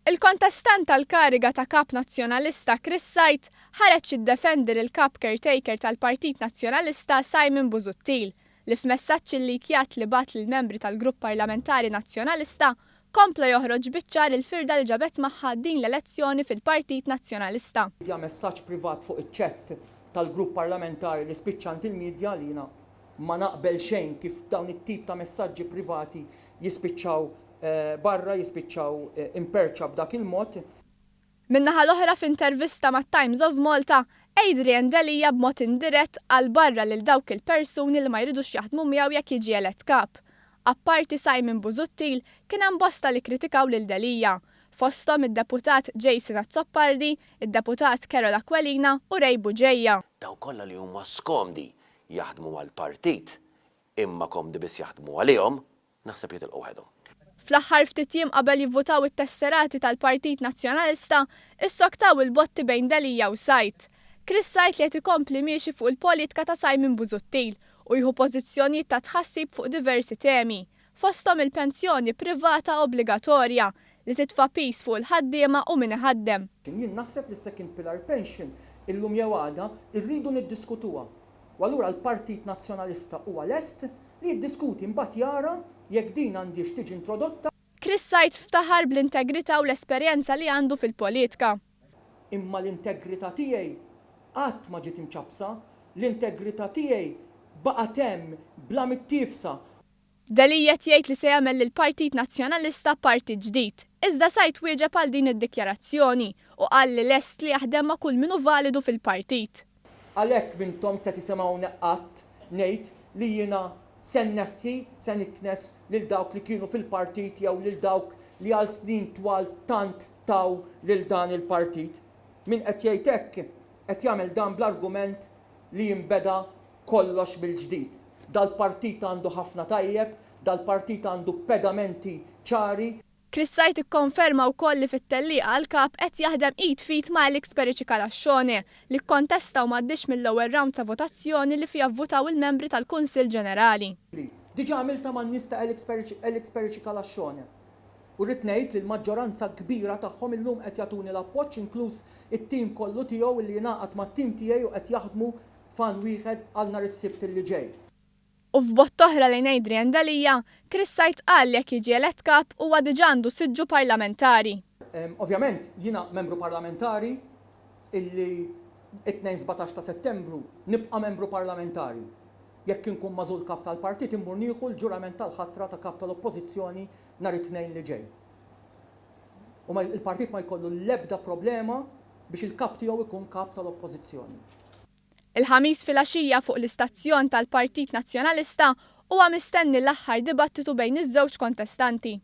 Il-kontestant għall-kariga ta' Kap Nazzjonalista Chris Said ħareġ jiddefendi lill-Kap Caretaker tal-Partit Nazzjonalista Simon Busuttil li f'messaġġ illikjat li bagħat lill-membri tal-Grupp Parlamentari Nazzjonalista kompla joħroġ biċ-ċar il-firda li ġabet magħha din l-elezzjoni fil-Partit Nazzjonalista. Media messaġġ privat fuq iċ-chat tal-grupp parlamentari li spiċċa għand il-media li jiena ma naqbel xejn kif dawn it-tip ta' messaġġi privati jispiċċaw barra, jispiċċaw imperċa b'dak il-mod. Min-naħa l-oħra f'intervista mat-Times of Malta, Adrian Delia b'mod indirett qal barra lil dawk il-persuni li ma jridux jaħdmu miegħu jekk jiġi elett Kap. Apparti Simon Busuttil, kien hemm bosta li kkritikaw lil Delia, fosthom id-Deputat Jason Azzopardi, id-Deputat Karol Aquilina u Ray Bugeja. Dawk kollha li huma skomdi jaħdmu għall-partit imma komdi biss jaħdmu għalihom, naħseb jitilqu waħedhom. Fl-aħħar ftit jiem qabel jivvutaw it-tesserati tal-Partit Nazzjonalista, issoktaw il-botti bejn Delia u Said. Chris Said li qed ikompli miexi fuq il-politka ta' Simon Busuttil u jieħu pożizzjonijiet ta' tħassib fuq diversi temi, fosthom il-pensjoni privata obbligatorja li titfa' piż fuq il-ħaddiema u min iħaddem. Jien naħseb li s-second pillar pension illum jew għada rridu niddiskutuha. U allura l-Partit Nazzjonalista huwa lest li jiddiskuti mbagħad jara jekk din għandhiex tiġi introdotta. Chris Said ftaħar bl-integrità u l-esperjenza li għandu fil-politka. Imma l-integrità tiegħi qatt ma ġiet imċappsa, l-integrità tiegħi baqgħet hemm bla mittiefsa. Delia qed jgħid li se jagħmel lill-Partit Nazzjonalista partit ġdid, iżda Said wieġeb għal din id-dikjarazzjoni u qal li lest li jaħdem ma' kull min hu validu fil-partit. Għalhekk m'intom se tisimgħuni qatt ngħid li jiena se nneħħi, se niknes lil dawk li kienu fil-partit jew lil dawk li għal snin twal tant taw lil dan il-partit. Min qed jgħid hekk qed jagħmel dan bl-argument li jinbeda kollox mill-ġdid. Dal-partit għandu ħafna tajjeb, dal-partit għandu pedamenti ċari. Chris Said ikkonferma wkoll li fit-tellieqa għall-Kap qed jaħdem id f'id ma' Alex Perici Calascione li kkontesta u m'għaddiex mill-ewwel rawnd ta' votazzjoni li fiha vvutaw il-membri tal-Kunsill Ġenerali. Diġà għamiltha man-nies ta' Alex Perici Alex Perici Calascione u rrid ngħid li l-maġġoranza kbira tagħhom illum qed jagħtuni l-appoġġ inkluż it-tim kollu tiegħu li jingħaqad mat-tim tiegħi u qed jaħdmu f'għan wieħed għal nhar is-Sibt li ġej. U f'botta oħra lejn Adrian Delia, Chris Said qal li jekk jiġi elett Kap huwa diġà għandu siġġu parlamentari. Ovvjament jiena membru parlamentari illi it-Tnejn 17 ta' Settembru nibqa' membru parlamentari. Jekk inkun magħżul Kap tal-Partit immur nieħu l-ġurament tal-ħatra ta' Kap tal-Oppożizzjoni nhar it-Tnejn li ġej. U il-partit ma jkollu l-ebda problema biex il-Kap tiegħu jkun Kap tal-Oppożizzjoni. Il-Ħamis filgħaxija fuq l-istazzjon tal-Partit Nazzjonalista huwa mistenni l-aħħar dibattitu bejn iż-żewġ kontestanti.